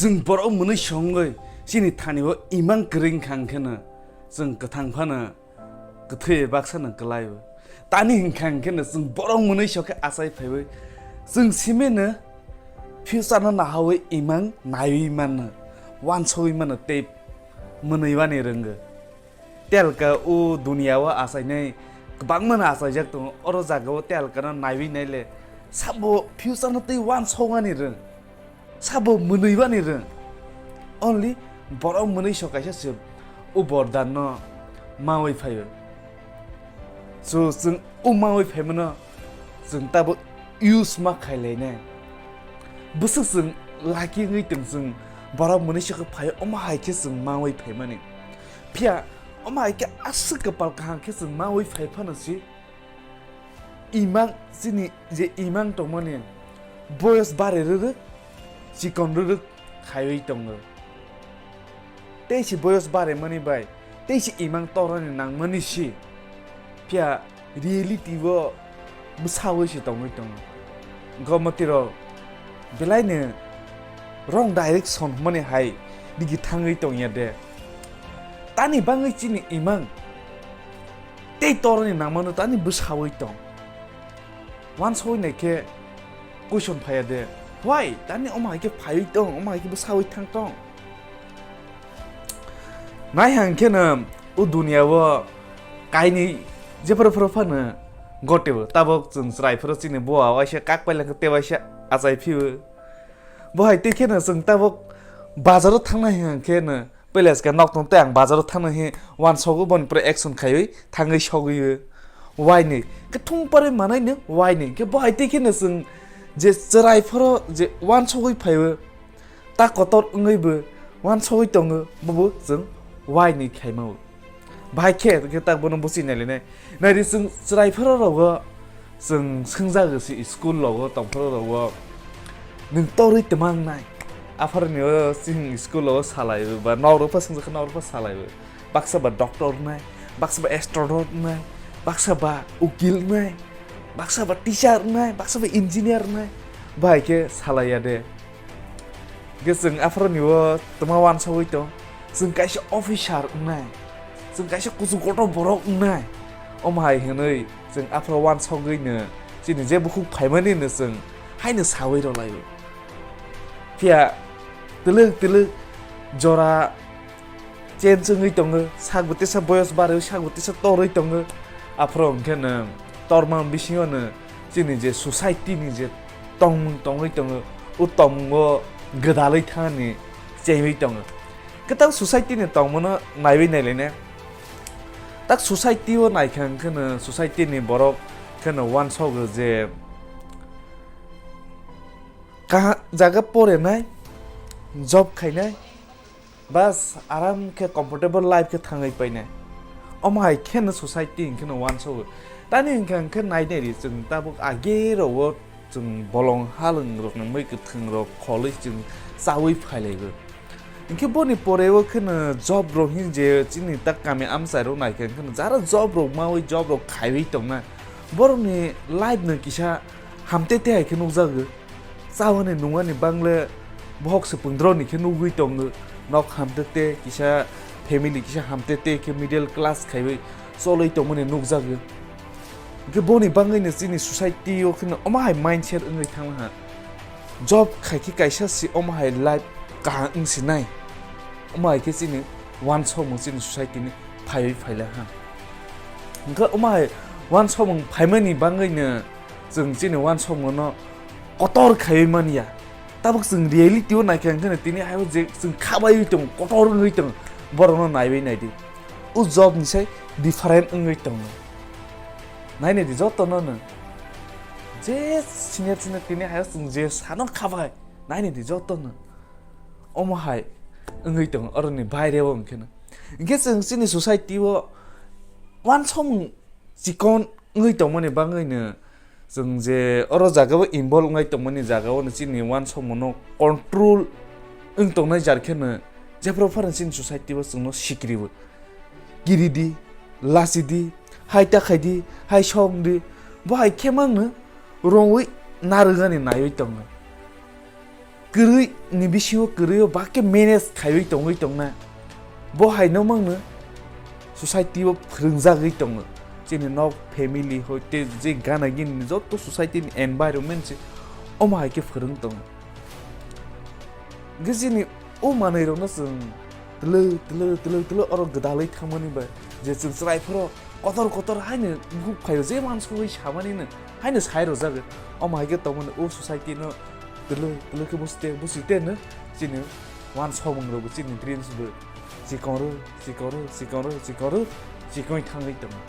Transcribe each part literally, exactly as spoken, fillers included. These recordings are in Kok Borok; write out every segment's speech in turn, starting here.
Chwng borok mwnwi songwi chini thani o imang kwrwi wngkha hwnkhe no chwng kwthang phano kwthwi baksa no kwlai o. Tani hwnkha hwnkhe no chwng borok mwnwi sokhe achai phaiwi chwng simi no future no nahawi imang naiwi mano, wansogwi mano tei mwnwi bani rwngo. Telka o duniya o achainai kwbangma no achaijak tongo, oro jaga o telka no naiwi naile sabo future no tei wansogmani rwng, sabo mwnwi bani rwng. Only borok mwnwi so kaisa se o bordan no mawi phaio. So chwng o mawi phaimano chwng tabuk use ma khailainai. Bwswk chwng lucky wngwi tong chwng borok mwnwi sokhe phai omo hai khe chwng mawi phaimani. Phiya omo hai khe aswk kwpal kaham khe chwng mawi phai phano si imang chini je imang tongmani boyos bare rwrwk chikon rwrwk khaiwi tongo. Tei si boyos baremani bai tei si imang torani nangmani si. Phiya reality o bwsawi se tongwi tongo. Gomoti rok belai no wrong direction hwnmani hai digi thangwi tongya de. Tani bangwi chini imang tei torani nangmano tani bwsawi tong. Wansogwi naikhe question phaiya de, why tani omo hai khe phaiwi tong, omo hai khe bwsawi thang tong? Nai hang khe no o duniya o kainwi jephru phru phano goteo, tabok chwng chwrai phuru chini boa waisa kak pailangkha tei waisa achai phio. Bo hai tei kheno chwng tabok bazaro thangnai hang khe no Peleska nok tong tei ang bazaro thangna hi wansogwi boni pore action khaiwi thangwi sogwi o. Waini khe thung parwi manai no waini khe bo hai tei kheno chwng je chwrai phoro je wansogwi phaiwi ta kotor wngwi bo wansogwi tongo bobo chwng waini khaima o. Bahai khe khe tak bono busi nailinai. Naidi chwng chwrai phoro rogo chwng swngjago si school rogo tongphoro rogo nwng torwi twmang nai. Aphoroni o chwng school rogo salai ba nok rok pha swngjak khe nok rok pha salai ba. Baksa ba doctor wngnai, baksa ba astronaut wngnai, baksa ba ukil wngnai, baksa ba teacher wngnai, baksa ba engineer wngnai. Bahai khe salai ya de. Hingke chwng aphoroni o twma wansogwi tong, chwng kaisa officer wngnai, chwng kaisa kuchuk kotor borok wngnai, omo hai hwnwi chwng aphoro wansogwi no chini je bukhuk phaimani no chwng haino sawi rwlaio. Phiya twlwk twlwk jora change wngwi tongo, sak bo tesa boyos barwi, sak bo tesa torwi tongo. Aphuru hwnkhe no torma bisingo no chini je society ni je tongmung tongwi tongo, o tongmungo gwdalwi thangni chengwi tongo. Kwtal society ni tongmungno naiwi nailaina. Tak society o naikha hwnkhe no society ni borok khe no uansogo je kaha jaga porenai, job khainai, bas, aram khe comfortable life khe thangwi painai. Omo hai khe no society hwnkhe no uansogo. Tani hwnkha hwnkhe nai nai di, chwng tabuk age rogo chwng bolong halwng rok ni mui kwthwng rok kholwi chwng chaui phailaigo. Hwnkhe boni pore o khe no job rok hin je chini tak kami amchai rok naikha hwnkhe no jara job rok maui job rok khaiwi tongnai. Borok ni life no kisa hamtete hai khe nukjago. Chawani nungani bangle bohok se pundro ni khe nugwi tongo, nok hamtete kisa, family kisa hamtete khe middle class khaiwi cholwi tongmani nukjago. Hwnkhe boni bangwi no chini society o kheno omo hai mindset wngwi thangma ha. Job khai khe kaisa se omo hai life kaham wng se nai. Omo hai khe chini uansukmung chini society ni phaiwi phaila ha. Hwnkhe omo hai uansukmung phaimani bangwi no chwng chini uansukmung no kotor khaiwi manya. Tabuk chwng reality o naikha hwnkhe no tini hai o je chwng khabaiwi tongo, kotor wngwi tongo, borok no naiwi naidi. O job ni sai different wngwi tongo. Nainidi joto no no. Je senior senior tini hai o chwng je sano khabai, nainidi joto no. Omo hai wngwi tongo, oroni baire o hwnkhe no. Hwnkhe chwng chini society o uansukmung chikon wngwi tongmani bangwi no chwng je oro jaga o involve wngnai tongmani jaga o no chini uansukmung no control wng tongnai jar khe no jephru phano chini society o chwngno sikri o. Kiri di, lasi di, hai ta khai di, hai song di, bo hai khe mang no rwngwi narwgani naiwi tongo. kwrwi ni bisingo kwrwi o ba khe manage khaiwi tongwi tongna. Bo hai no mangno society o phwrwngjagwi tongo. Chini nok, family hoi tei je gana gini joto society ni environment se omo hai khe phwrwng tongo. Hwnkhe chini o manwi rokno chwng twlwi, twlwi, twlwi, twlwi oro gwdalwi thangmani bai je chwng chwrai phoro kotor kotor haino bukhuk phaio je mansugwi samani no haino sai rwjago. Omo hai khe tongmani o society no twlwi, twlwi khe busi te, busi te no chini wansokmung rokbo chini dreams bo chikon rw, chikon rw, chikon rw, chikon rw, chikon thangwi tongo.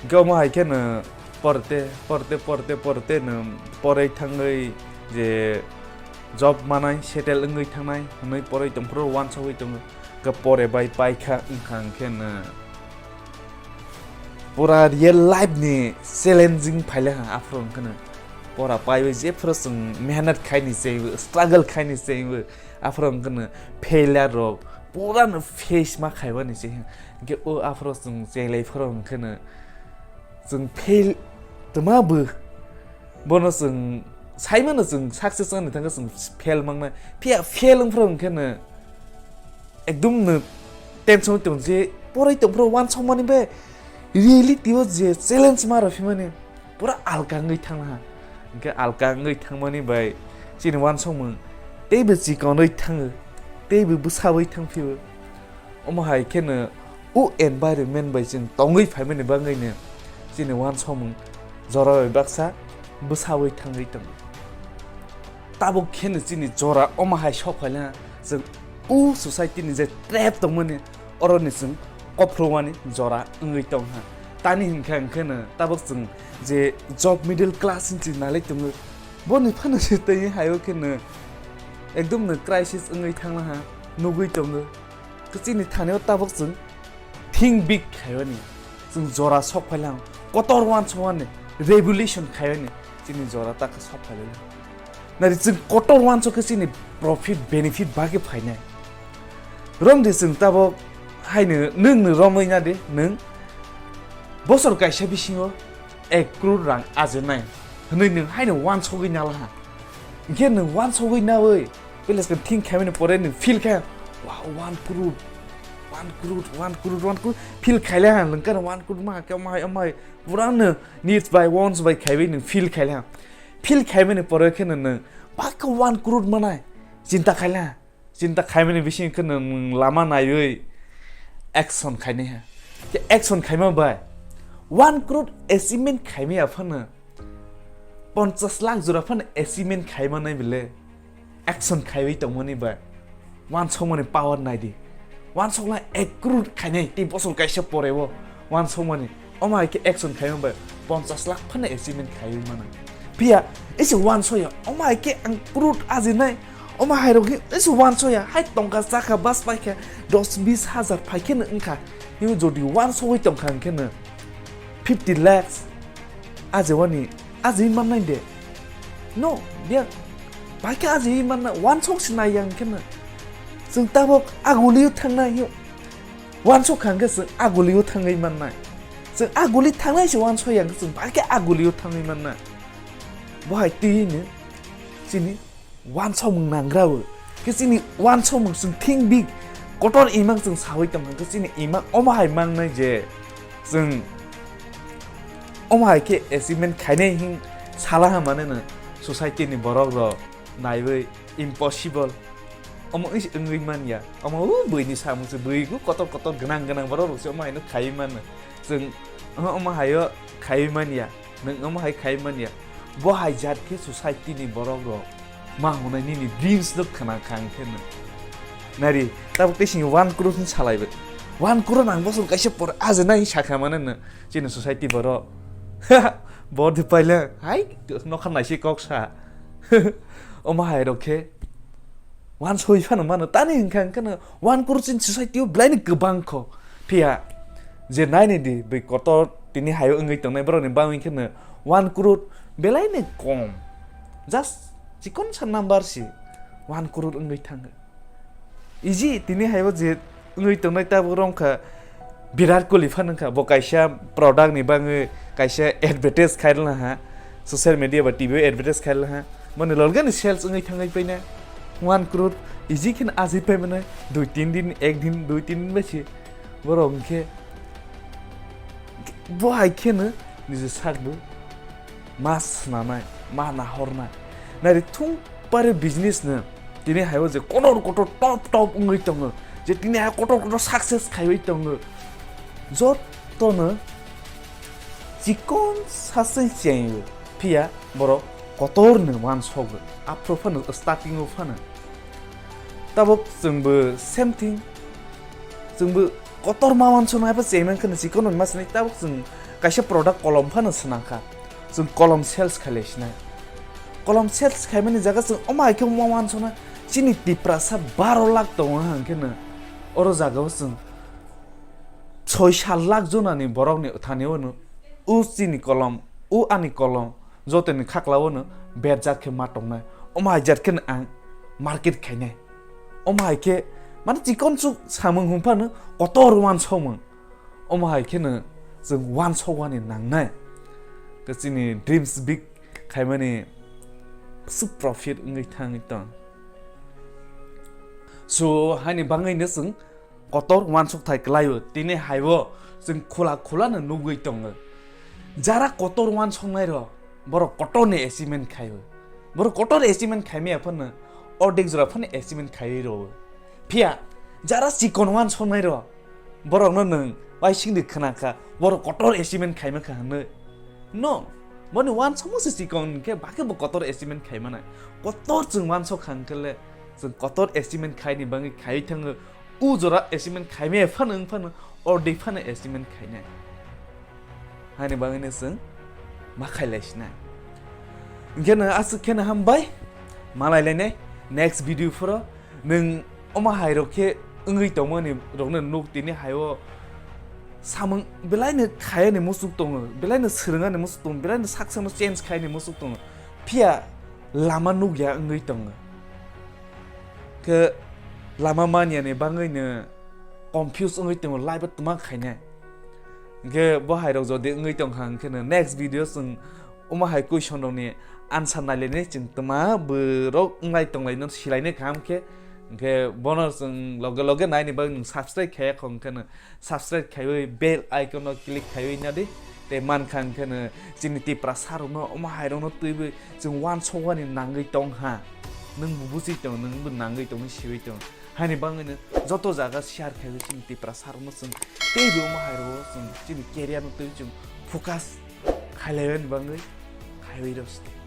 Hwnkhe omo hai khe no porte, porte, porte, porte no porei thangwi je job manai, settle wngwi thangnai hwnwi porei tongphuru wansogwi tongo. Hwnkhe pore bai paikha wngkha hwnkhe no pura real life ni challenging phaile ha aphuru hwnkhe no pora paiwi jephuru chwng mehnat khaini chengwi, struggle khaini chengwi, aphuru hwnkhe no failure rok pura no face ma khaimani se hwnkhe o aphuru chwng chelai phuru hwnkhe no chwng fail twma bo bono chwng saimano chwng success wngni thangkhe chwng fail mangnai. Phiya fail wngphuru hwnkhe no ekdum no tension tong je poroi tongphuru wansokmani bai reality o je challenge ma rw phimani pura alka wngwi thangna ha. Hwnkhe alka wngwi thangmani bai chini wansokmung teibo chikonwi thango, teibo bwsawi thangphio. Omo hai kheno o environment bai chwng tongwi phaimani bagwino chini wansokmung jora bai baksa bwsawi thangwi tongo. Tabuk kheno chini jora omo hai sok phaina chwng o society ni je trap tongmani oroni chwng kophruwani jora wngwi tongha. Tani hinkha hwnkhe no tabuk chwng je job middle class hinwi nalai tongo, boni phano se tei haio kheno ekdom no crisis wngwi thanglaha nugwi tongo. Chini thani o tabuk chwng think big khaimani, chwng jora sok phailang, kotor wansokmani, revolution khaimani, chini jora ta khe sok phailaina. Nari chwng kotor wansok khe chini profit benefit bagwi phainai. Romdi chwng tabuk haino nwng no romwi nadi, nwng bosor kaisa bisingo ek crore rang ajinai hwnwi nwng haino wansogwi nalaha. Hinkhe nwng wansogwi nawi, pele se think khaimani pore nwng feel kha, "Wow, one crore, one crore, one crore, one crore," feel khaile ha, lengkar one crore ma khe, amai, amai, pura no needs bai, wants bai khaiwi nwng feel khaile ha. Feel khaimani pore kheno nwng baka one crore manai chinta khaile ha. Chinta khaimani bising kheno nwng lama naiwi action khainai ha. Khe action khaima bai one crore achievement khaimaya phano ponchas lakh jora phano achievement khaimanai bile action khaiwi tongmani bai wansokmani power naidi. Wansokla ek crore khainai tei bosor kaisa poreo wansokmani. Omo hai khe action khaima bai ponchas lakh phano achievement khaiwi mano. Phiya ese wansoya, omo hai khe ang crore ajinai, omo hai rok khe ese wansoya, hai tongka chakha bas paikha dos bis hajar phaikheno wngkha. Hiyo jodi wansogwi tongkha hwnkhe no fifty lakhs ajewani ajei mannai de. No, biya, bai khe ajei manna, wansok se nai yang khe na. Chwng tabok agulio thangnai, wansok kha hwnkhe chwng agulio thangwi mannai. Chwng aguli thangnai se wansok yang khe chwng bai khe agulio thangwi mannai. Bo hai twi no chini wansokmung nangra o. Khe chini wansokmung chwng think big, kotor imang chwng sawi tongkha khe chini imang omo hai mangnai je chwng omo hai khe achievement khainai hin sala ha mane no society ni borok rok naiwi impossible. Omo wngwi manya. Omo o buini samung se bui kotor kotor gwnang gwnang borok rok se omo haino khaiwi mano. Chwng omo haio khaiwi manya. Nwng omo hai khai manya, bo hai jat khe society ni borok rok ma hwnwi nini dreams no khna kha ang khe no. Nari, tabuk tei sini one crore ni salai bai. One crore nang bosong kaisa por aje nai sakha mane no chini society borok. Bor di paila, hai, nokha naisi kok sa. Omo hai rok khe wansoi phano mano, tani hwnkha hwnkhe no one crore chini society o belai ni kwbang kho. Phiya je naini di, bui kotor tini hayo wngwi tongnai borok ni bangwi khe no one crore belai ni kom. Just chikon sa number si one crore wngwi thango. Easy tini hayo je wngwi tongnai tabuk rok wngkha Virat Kohli phano wngkha, bo kaisa product ni bagwi kaisa advertise khairwna ha, social media ba T V o advertise khairwna ha, Mani lolgani sales wngwi thangwi paina one crore easy khe ajwi pai mano, dui tin din, ek din, dui tin din bai se borok hwnkhe bo hai kheno niji sakbo ma swnamnai, ma nahornai. Nari thung pare business no tini hai o je kotor kotor top top wngwi tongo, je tini hai kotor kotor success khaiwi tongo, jotono chikon sasai chengyo, phiya borok kotor ni uansukgo, aphuru phano starting o phano. Tabuk chwngbo same thing, chwngbo kotor ma uansuknai, abo chengmani kheno chikon ni ma sini, tabuk chwng kaisa product kolom phano swnamkha, chwng kolom sales khailai sinai. Kolom sales khaimani jaga chwng omo hai khe ma uansuknai, chini Tiprasa baro lakh tongo hwnkhe no, oro jaga o chwng soi sat lakh jonani borokni thani o no, u chini kolom, u ani kolom, jotoni khaklao no berjak khe ma tongnai. Omo hai jat kheno ang market khainai. Omo hai khe, mane, chikon chuk samung hwn phano kotor uansukmung. Omo hai kheno chwng uansukwani nangnai. Khe chini dreams big khaimani su profit wngwi thangwi tong. So, haini bagwino chwng kotor uansukthai kwlaio, tini haibo chwng khula khula no nugwi tongo. Jara kotor uansuknai rok, borok kotor ni achievement khaio. Borok kotor achievement khaimaya phano ordek jora phano achievement khaiwi rwo. Phiya jara chikon uansuknai rok, borokno nwng waisingdi khna kha, borok kotor achievement khaima kha hwnwi. No, boni uansukma se chikon hwnkhe bakhe bo kotor achievement khaimanai. Kotor chwng uansuk kha hwnkhe le, chwng kotor achievement khaini bagwi khaiwi thango. U jora achievement khaimaya phano wng phano, ordek phano achievement khainai. Haini bagwino chwng ma khailai sinai. Hwnkhe no aswk kheno hambai, malai lainai next video phoro. Nwng omo hai rok khe wngwi tongmani rokno nuk, tini hai o samung belai no khayani muchuk tongo, belai no swrwngani muchuk tongo, belai no sak sakno change khaini muchuk tongo, phiya lama nukya wngwi tongo. Khe lama manyani bagwi no confuse wngwi tongo, life o twma khainai. Hwnkhe bo hai rok jodi wngwi tongkha, hwnkhe no next video chwng omo hai question rokni answer nailainai, chwng twma borok wngnai tonglaino silainai kaham khe. Hwnkhe bono chwng loge loge naini bagwi nwng subscribe khaiya kho, hwnkhe no subscribe khaiwi bell icon o click khaiwi nadi. Tei mankha hwnkhe no chini Tiprasa rokno omo hai rokno twiwi chwng uansukmani nangwi tong ha. Nwng bo bujui tong, nwng bo nangwi tong, siwi tong. Haini bagwino joto jaga share khaiwi chini Tiprasa rokno chwng teibo omo hai rokno chwng chini career no twiwi chwng focus khailaimani bagwi khaiwi rw sidi.